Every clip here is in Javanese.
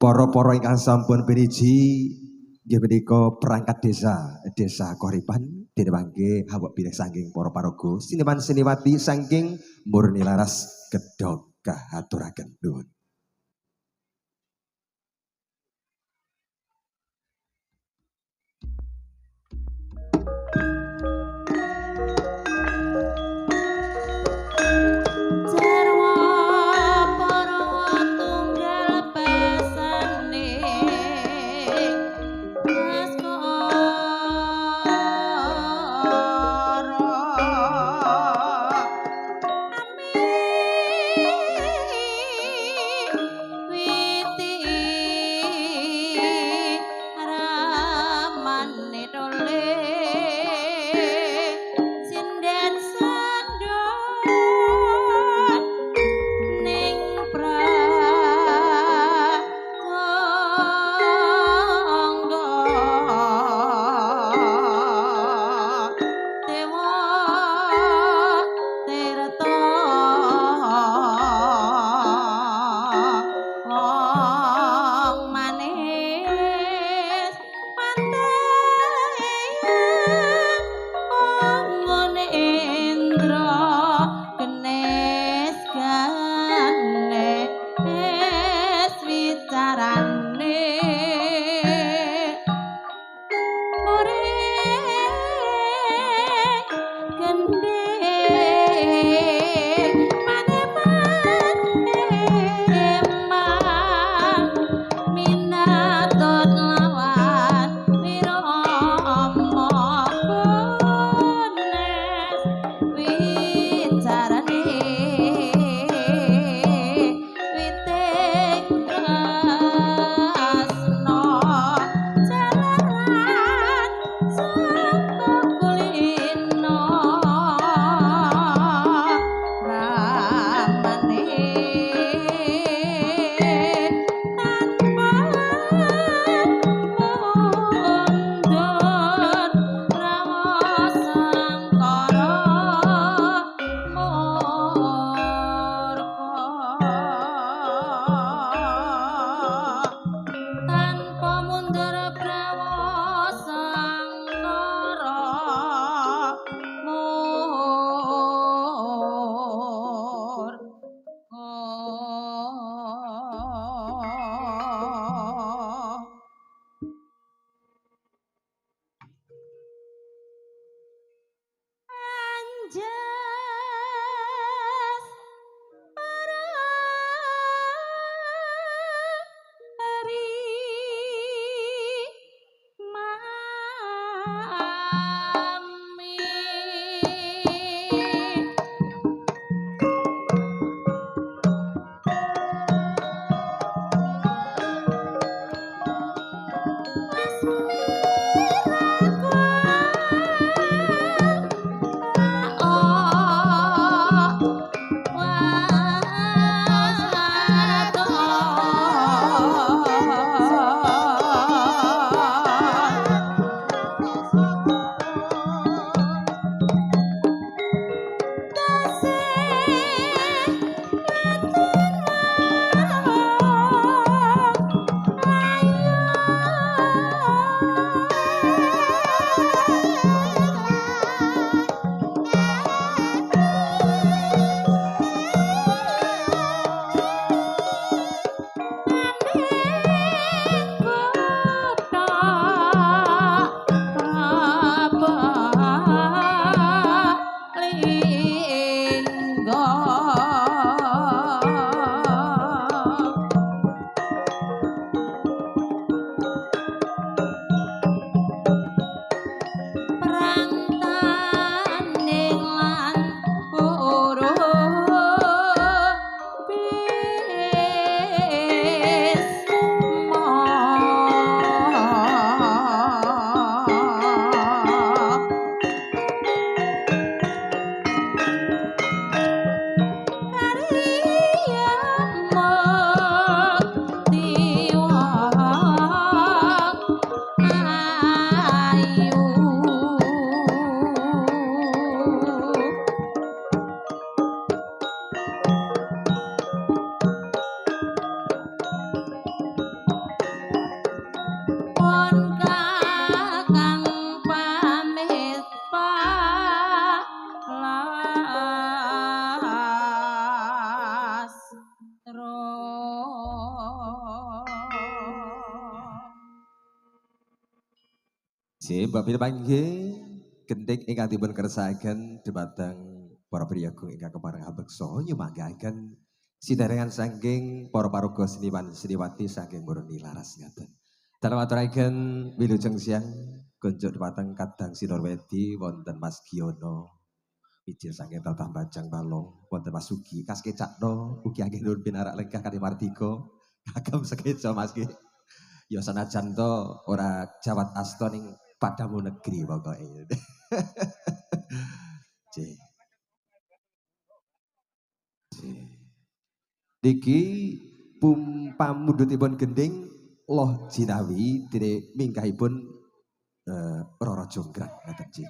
Para-para ingkang sampun piniji nggih punika perangkat desa, Desa Koripan dene mangke hawak pilih saking para paraga seniman seniwati saking Murni Laras Gedhog kahaturaken nuwun. Oh. Mbak Bila panggih gendhing ingkang dipun kersakaken dumateng para priyagung ingkang kepareng hambeksa nyumanggaken sidarengan saking para paraga seniman seniwati saking Murni Laras ngaten. Dalem aturaken wilujeng siang kunjuk dumateng Kadang Sinurwedi wonten Mas Giono ijil saking Tatah Bajang Balong wonten Mas Sugi kaskecakno ugi ageng nuwun pinarak lenggah kanthi mardika kagem sekeca Mas Ki. Ya sanajan to ora jawat asta ning padamu negeri pokoke. C. C. Niki pum pamundhutipun gendhing Loh Jinawi dene mingkahipun Roro Jonggrang ngaten C.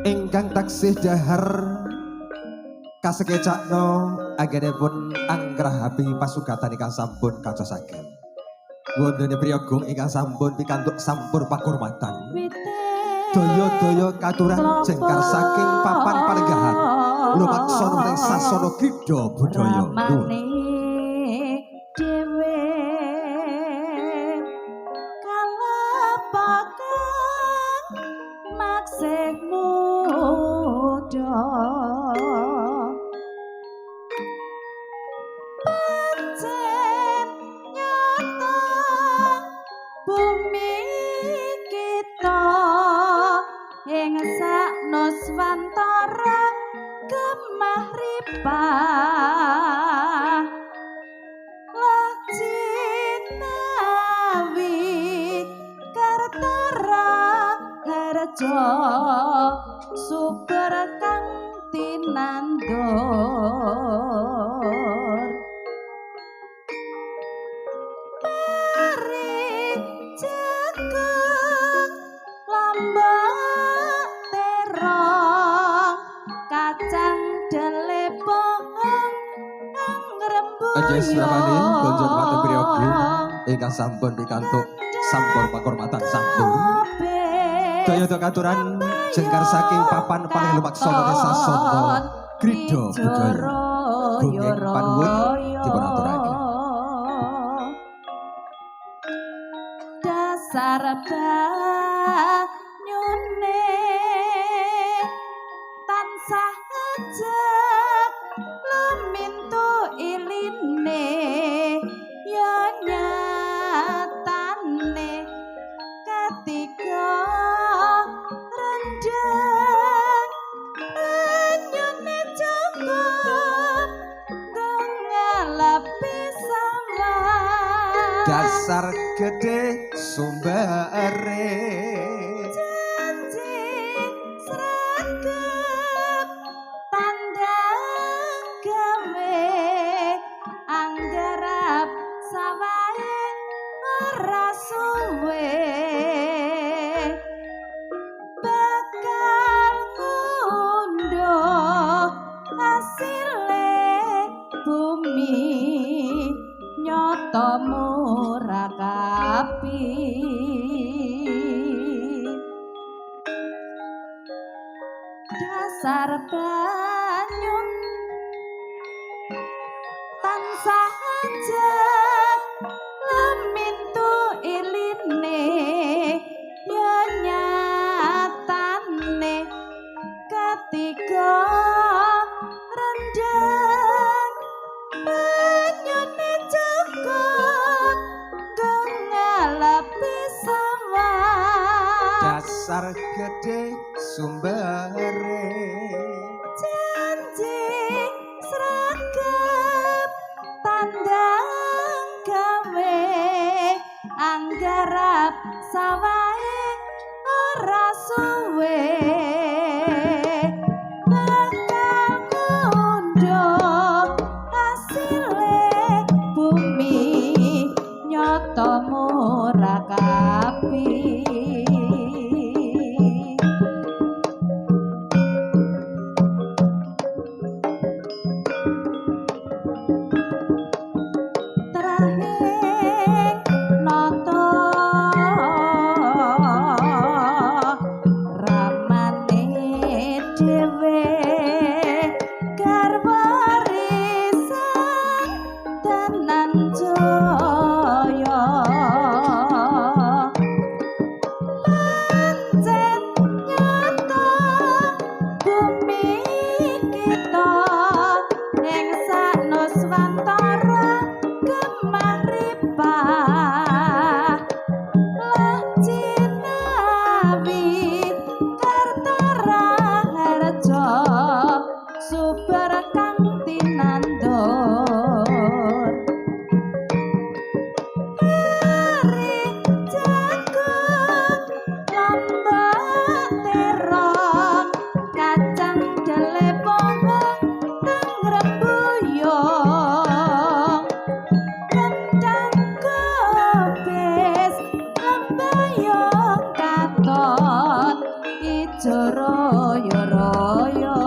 Ingkang taksih dahar kasekecakno anggenipun anggrahapi pasugatan ingkang sampun kacosaken. Wondene priyagung ingkang sampun pikantuk sampur pakurmatan. Daya-daya katuran jengkar saking papan palenggahan lumaksana ing sasana krida budaya. Nuwun. Super kang tinandur pari jagung lombok terong kacang dele pohong ngrembuyung. Aja sramane konjuk dhumateng priyagung ingkang sampun pikantuk sampur pakurmatan sampun. Daya katuran jengkar saking papan paling lumaksana sasana krida budaya. Gunging panuwun dipun aturaken. Dasar banyune tansah ajeg lumintu iline ya nyatane ketiga rendeng renyune cukup nggo ngalapi sawah. Dasar gedhe sumbere janji sregep tandang gawe anggarap sawahe ora suwe bakal ngunduh asile bumi nyata murakapi. Dasar banyun tansah ajeg lumintu iline ya nyatane ketiga rendeng banyune cukup nggo ngalapi sawah. Dasar gedhe sumbere janji sregep tandang gawe Anggarap sawahe ora suwe bakal ngunduh hasile bumi nyata murah kapi. Trahing nata ramane dhewe garwa risan tenan jaya pancen nyata bumi kita ing sanuswantara gemah ripah lah cinawi kertaraharja subar kang tinandur pari jagung lombok terong kacang dele pohong kang rembuyung kentang kobis lembayung katon ijo royo-royo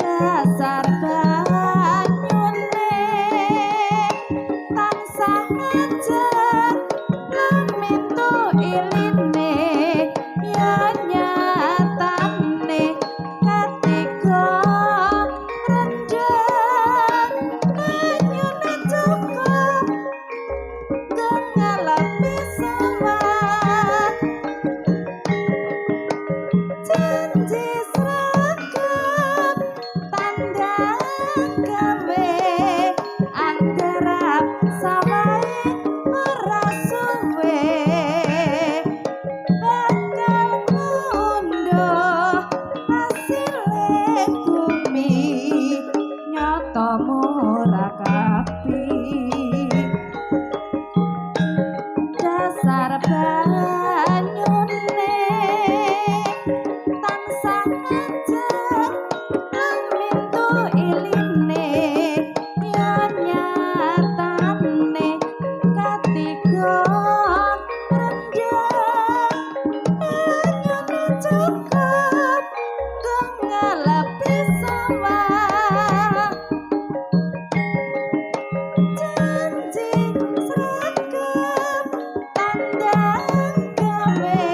dasar banyune tansah ngajeng lumintu iline ya nyatane katiga rendheng banyune cukup ngalapi sawah janji sregep tandang gawe anggarap sawahe ora suwe bakal ngunduh hasile bumi nyata murah kapi dasar banyune tansah ngajeng lumintu iline ya nyatane katiga rendheng banyune cukup nggo ngalapi sawah janji sregep tandang gawe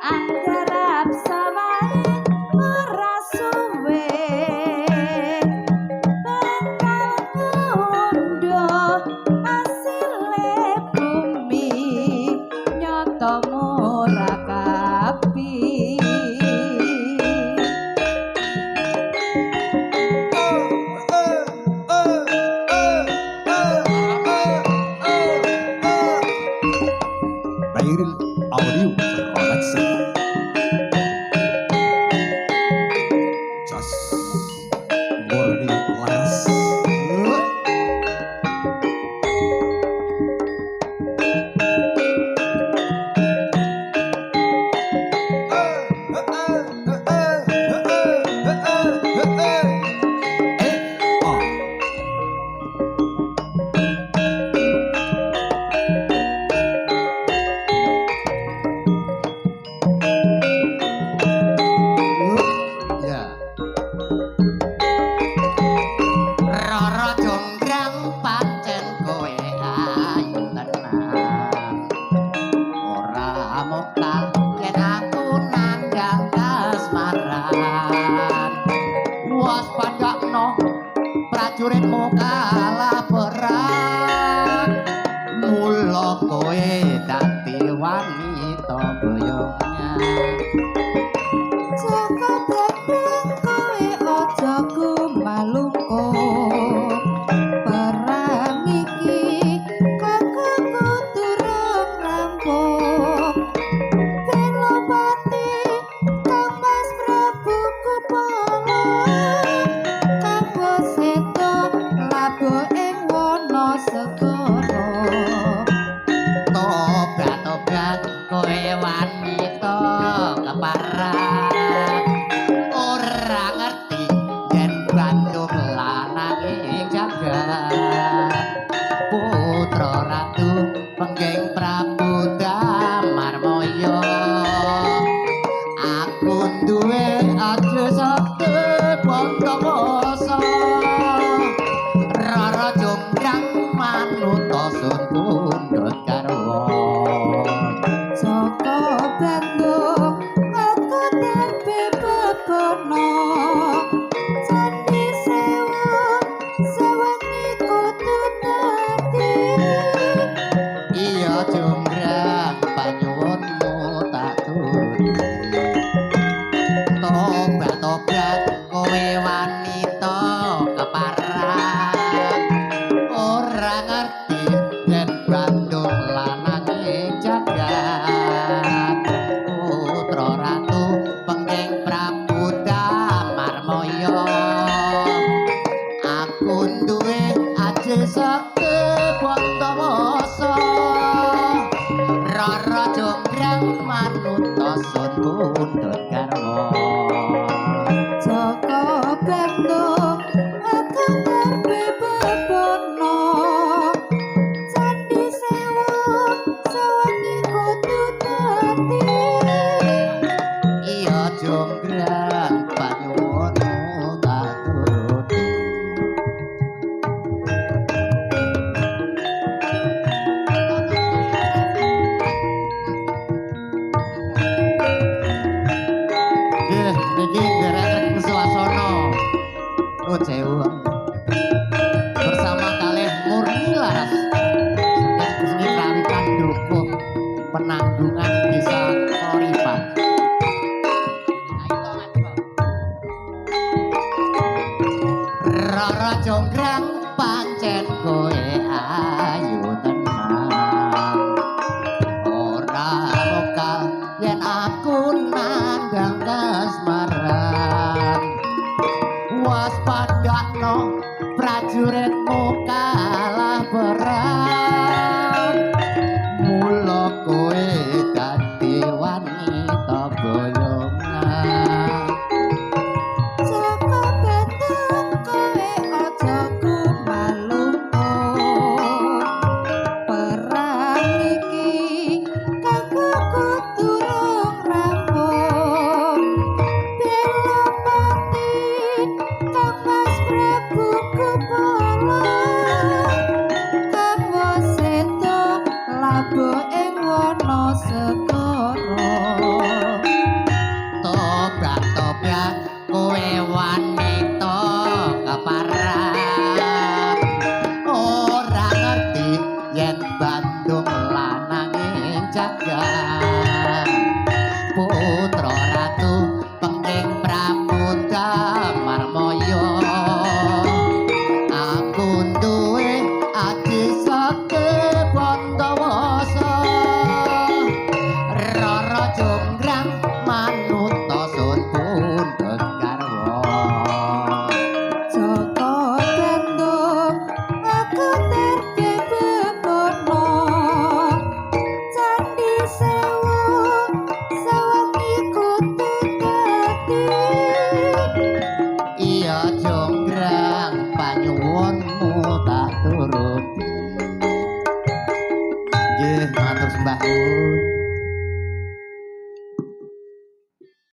anggarap sawahe ora suwe bakal ngunduh hasile bumi nyata murah kapi. Bairil Audio Production. Jos Murni Laras. Oh. Ya. Rara Jonggrang pancen kowe ayu tenan. Ora mokal yen aku nandhang kasmaran. Waspadakno prajuritmu kalah perang. Mula kowe dadi wanita boyongan. Jaka Brandang kowe aja kumalungkung perang iki kakangku durung rampung Belopati Kang Mas Prabu Kupala Kang Seto labuh ing jagat. Putra Ratu Pengging Prabu Damarmaya, aku duwe aji sakti Bantawasa. Rara Jonggrang manuta sun pundhut garwa. Jaka Bandung aku terbebana. Candi Sewu sewengi kudu dadi. Iya Jonggrang panyuwunmu tak turuti. Tobat-tobat kowe wanita keparat, ora ngerti yen Bandung lanange jagat. Putra Ratu Pengging Prabu Damarmaya, aku duwe aji sakti Bantawasa. Rara Jonggrang manuta sun pundhut garwa. Jaka Bandung aku terbebana. Candi Sewu sewengi kudu dadi. Iya Jonggrang panyuwunmu tak turuti. Nggih, niki nderek swasana. Nuwun sewu. Bersama kalih Murni Laras. Saking Seni Krawitan Dukuh Penanggungan Desa Koripan. Rara Jonggrang pancen kowe ayu tenan. Ora mokal yen aku nandang kasmaran. Waspadakno prajuritmu kalah perang. Mula kowe dadi wanita boyongan. Jaka Bandung kowe aja kumalungkuh. Perang iki kanggo kudu rung rampung. Bela pati Kang Mas Prabu Kepala, Kang Waseta labuh ing wana segara. Tobat-tobat kowe wanita keparat, ora ngerti yen Bandung lanange jagat. Putra Ratu Pengging Prabu Damarmaya, aku duwe aji sakti Bantawasa. Rara Jonggrang manuta sun pundhut garwa. Jaka Bandung aku terbebana. Candi Sewu sewengi kudu dadi. Iya Jonggrang panyuwunmu tak turuti. Nggih, matur sembah nuwun.